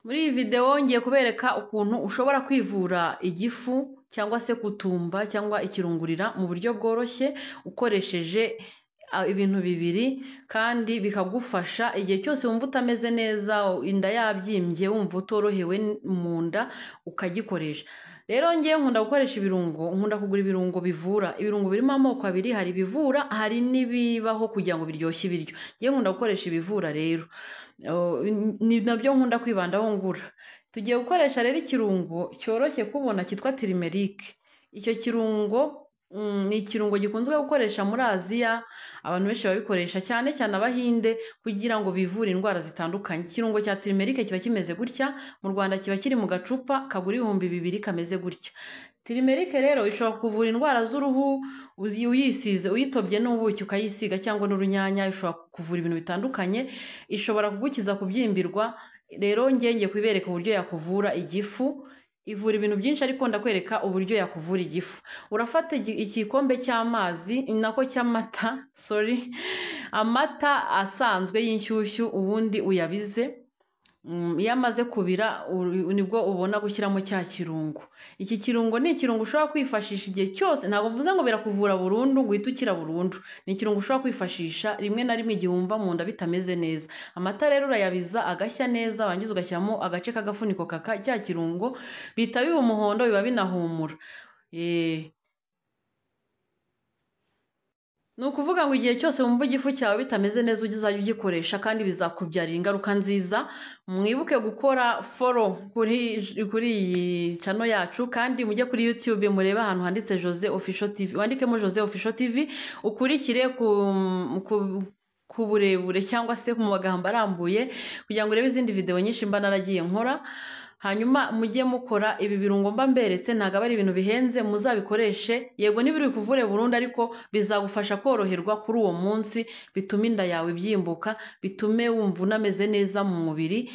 Muri iyi videwo ngiye kubereka ukuntu ushobora kwivura igifu cyangwa se kutumba cyangwa ikirungurira mu buryo bworoshye ukoresheje ibintu bibiri kandi bikagufasha igihe cyose wumva utameze neza, inda yabyimbye, wumva utorohewe mu nda ukagikoresha. Rero ngewe nkunda gukoresha ibirungo, nkunda kugura ibirungo bivura. Ibirungo birimo amoko abiri, hari ibivura, hari n'ibibaho kugira ngo biryoshye ibiryo. Ngewe nkunda gukoresha ibivura rero, ni nabyo nkunda kwibandaho ngura. Tugiye gukoresha rero ikirungo cyoroshye kubona cyitwa turmeric. Icyo kirungo ni ikirungo gikunzwe gukoresha muri Aziya, abantu benshi babikoresha cyane cyane Abahinde kugira ngo bivure indwara zitandukanye. Ikirungo cya turmeric kiba kimeze gutya, mu Rwanda kiba kiri mu gacupa kagura 2000 kameze gutya. Turmeric rero ishobora kuvura indwara z'uruhu, uyisize, uyitobye n'ubuki ukayisiga cyangwa n'urunyanya, ishobora kuvura ibintu bitandukanye, ishobora kugukiza kubyimbirwa. Rero ngiye ngiye kubereka uburyo yakuvura igifu. Ivura ibintu byinshi ariko ndakwereka uburyo yakuvura igifu. Urafata igikombe cy'amazi, nako cy'amata, sorry, amata asanzwe y'inshyushyu, ubundi uyabize. Iyo amaze kubira nibwo ubona gushyiramo cya kirungo. Iki kirungo ni ikirungo ushobora kwifashisha igihe cyose, ntabwo mvuze ngo birakuvura burundu ngo uhite ukira burundu. Ni ikirungo ushobora kwifashisha rimwe na rimwe igihe wumva mu nda bitameze neza. Amata rero urayabiza agashya neza, warangiza ugashyiramo agace k'agafuniko kaka cya kirungo, bihita biba umuhondo, biba binahumura. Ni ukuvuga ngo igihe cyose wumva igifu cyawe bitameze neza uzajya ugikoresha kandi bizakubyarira ingaruka nziza. Mwibuke gukora follow kuri iyi channel yacu, kandi mujye kuri YouTube murebe ahantu handitse Jose Official TV, wandikemo Jose Official TV ukurikire ku burebure cyangwa se mu magambo arambuye kugira ngo urebe izindi video nyinshi mba naragiye nkora. Hanyuma mujye mukora ibi birungo mba mberetse, ntabwo aba ari ibintu bihenze, muzabikoreshe. Yego ntibiri bikuvure burundu ariko bizagufasha koroherwa kuri uwo munsi, bitume inda yawe ibyimbuka, bitume wumva unameze neza mu mubiri,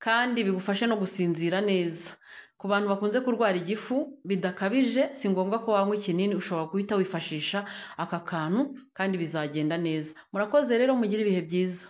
kandi bigufashe no gusinzira neza. Ku bantu bakunze kurwara igifu bidakabije, si ngombwa ko wanywa ikinini, ushobora guhita wifashisha aka kantu kandi bizagenda neza. Murakoze rero, mugire ibihe byiza.